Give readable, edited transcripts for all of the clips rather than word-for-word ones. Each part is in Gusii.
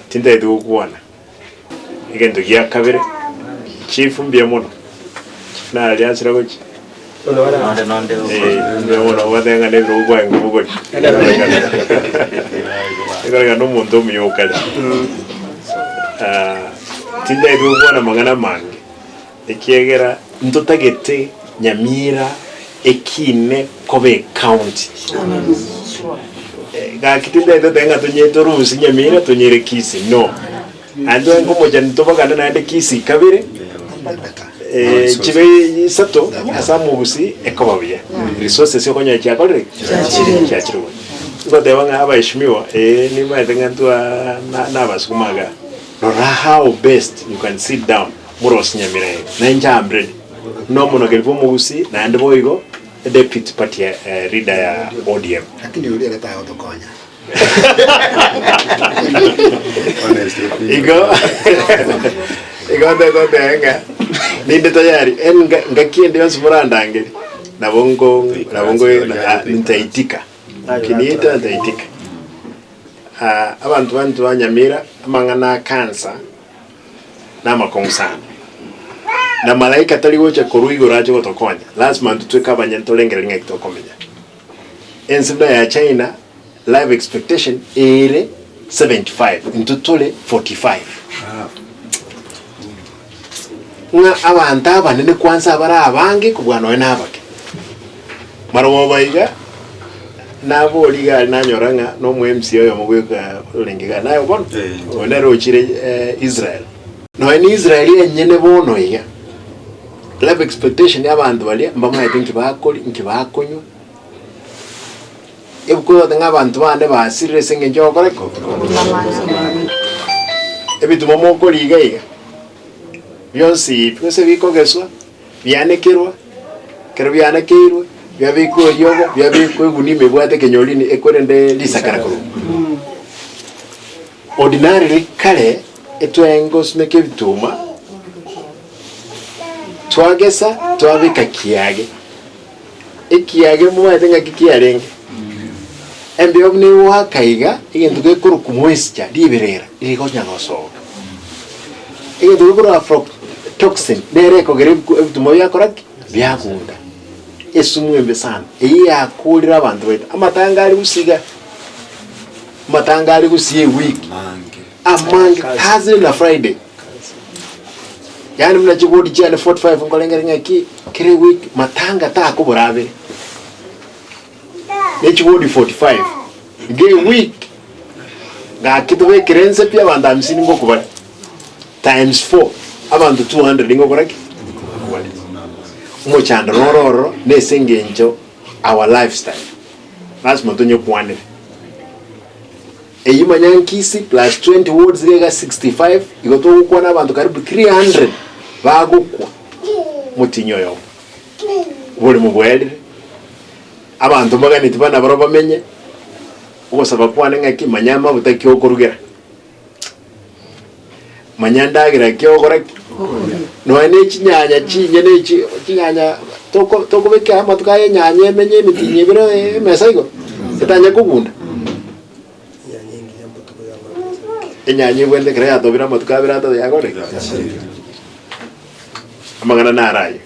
Tintagete gokwana egento gia kabere, chief mbuya mono, chief nararia asire gochia? Mbuya mono ogoteba ng'a nebirogo kwaye nkobogoria, ekoreka na omonto omuya okare. Tintagete gokwana amang'ana amange, ekiagera ntotagete Nyamira ekine koba ecounty. Gaki tintagete goteba ng'a tonye torusie Nyamira tonyere Kisii, no. Naende tobe nkomochani tobagane naende Kisii kabere, chibe isato ase amogusii ekoba buya. Resources okonyora chiakorire ki? Chiachire gocha. Ngoteba ng'a abaheshimiwa, eh nimanyete ng'a ntwa na nabasukuma igaa, rora how best you can sit down morosie Nyamira eye, na inche am ready. Nomonogeri bw'omogusii naende boigo deputy party leader ya ODM. Lakini oria ere tagotokonya. Igo igo ntagete goteba ng'a ninde tayari en nga ngaki ende yonsi morandangerie nabo nko nabo nko ntaitika ukiniita ntaitika. Abanto banto ba Nyamira amang'ana a cancer namakong'u sana, na malaika tari gocha korwa igoro ache gotokonya, lasima intwe tweke abanyene torengererie ng'aki tokomenya. Ense buna ya China life expectation ere 75 intwe tore 45. Ng'a abanto abanene kwansa abare abange kobua nonya na abake. Marogoba iga, naboria iga aria nanyora ng'a na omo MC oyomo bweka orenge iga naye bono, oyo nere ochire Israel. Nonya na Israel enyene bono iga, life expectation ya abanto baria mbamaete nki bakoria, nki bakonywa, ebuku egoteba ng'a abanto bande basirire ase eng'encho ya gokora ki? Ebituma mokoria iga iga, bionsi pi gose bikogeswa. Bianekerwa, ekero bianekeirwe, biabekwa eriogo, biabekwa egunia ime ebwate ekenyorini ekorende risakara korwa. Ordinarily kare etwaenge gosimeka ebituma, twagesa twabeka kiage, ekiage momanyete ng'aki kiarenge? Embeo buna egoaka iga, egento gekorokwa moisture, riberera, rigonya gosoka. Egento gekorokwa aflatoxin, nere ekogera ebiku ebituma biakora ki? Biagunda. Esumu embe sana, eyio yakorire abanto baito. Amatanga are gusii iga, amatanga are gusii ewiki, amange, Thursday na Friday. Yaani buna chibodi chiane 45 nkorengera ng'aki, kera ewiki matanga takobora abere. Ne chibodi 45 iga eweek gaki tobekere ense pi abanto hamsini ngokobare times 4 abanto 200 ngokora ki? Ngokobare. Omochando noro ororo na ase engencho our lifestyle lasima tonyekwanere. Eyio manya Nkisi plus 20 wards iga iga 65 igo togokwana abanto karibu 300 bagokwa omotienyi oyomo. Oborimo bwaerire, abanto mbaganeti bana barobwo bamenye, ogosaba kwane ng'aki manya amabuta ki okorugera, manya endagera ki ogokora ki, nonya ne chinyanya chinyene echi chinyanya toko tokobeka amatuko aya enyanya emenye emetienyi ebere emesa igoro, etanya kogunda. Enyanya ebwenerete ekero yatobire amatuko abere atato yagore ki? Amang'ana naro ayio,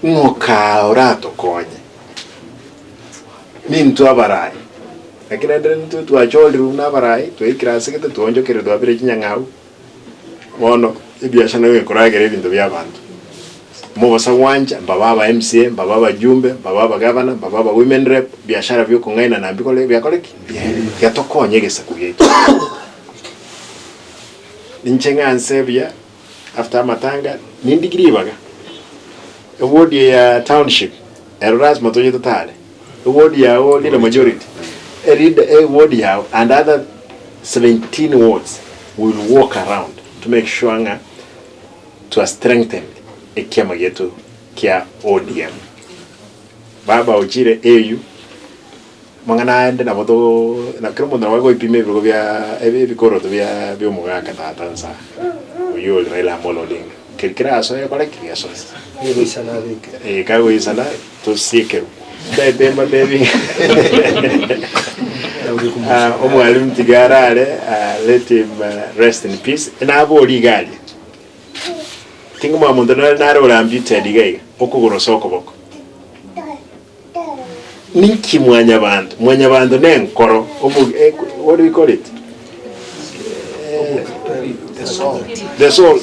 ng'okaa oratokonye, nintwe abarai, lakini naende intwe twachorirwe buna abarai, twaikire ase gete twaonchokeire twabire chinyang'au, bono ebiasara nabo ekoragera ebinto bia abanto. Mogosa gwancha, mbabe aba MCA, mbabe abajumbe, mbabe abagavana, mbabe aba women rep, biashara bia okong'ainana mbikore biakore ki? Tiga tokonye egesaku giaito. Inche ng'a nse buya. After amatanga nindigie ribaga eward ya township ero lasima toche totare eward yao leader majority eleader eward yao and other 17 wards we will walk around to make sure ng'a twa strengthened ekiama gieto kia ODM. Baba ochire AU Amang'ana ande nabo to na kera omonto nabo agoipima ebirogo bia ebi ebikoroto bia bia omogaka tata nsa oyio ore Raila Amolo Odinga. Keri kerasoe ekore ki? Gesoe. Gegoisana abeke. Eh, kagoisana tosiekerwe. Ntaete mbatebi. Ah, omwalimu tiga arare, ah, let him ah, rest in peace. Nabori iga aria. Ting'omoa monto nare nare ore amputed iga iga, okogoro ase okoboko. Ninki mwanyabanto? Mwanyabanto ne enkoro, omo eh, what do we call it? The soul. The soul.